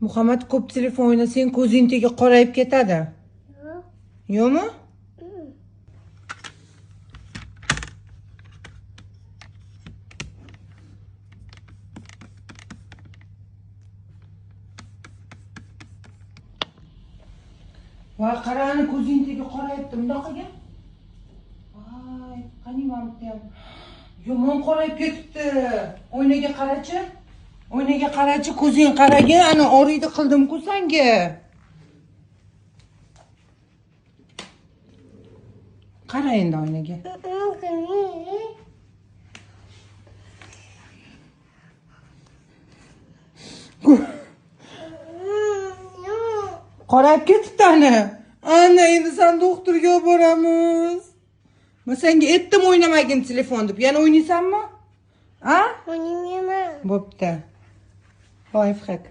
Muhammad, ko'p telefon o'ynasang ko'zing tegi qorayib ketadi. Yo'q. Yo'qmi? Voy, qarani, ko'zing tegi qorayibdi. Bundoq qilgin. Voy, qani mana bu ham. Yomon qorayib ketibdi. Oynaga qarachi. Oynaga qarachi, ko'zing qaragin. Ana oriydi qildim-ku senga. Qara endi oynaga. Qorayib ketibdi ana. Ana endi sen doktorga olib boramiz. Men senga aytdim o'ynamagin telefon deb. Yana o'ynaysanmi? A? O'ynamayman. Bo'pti. Lifehack.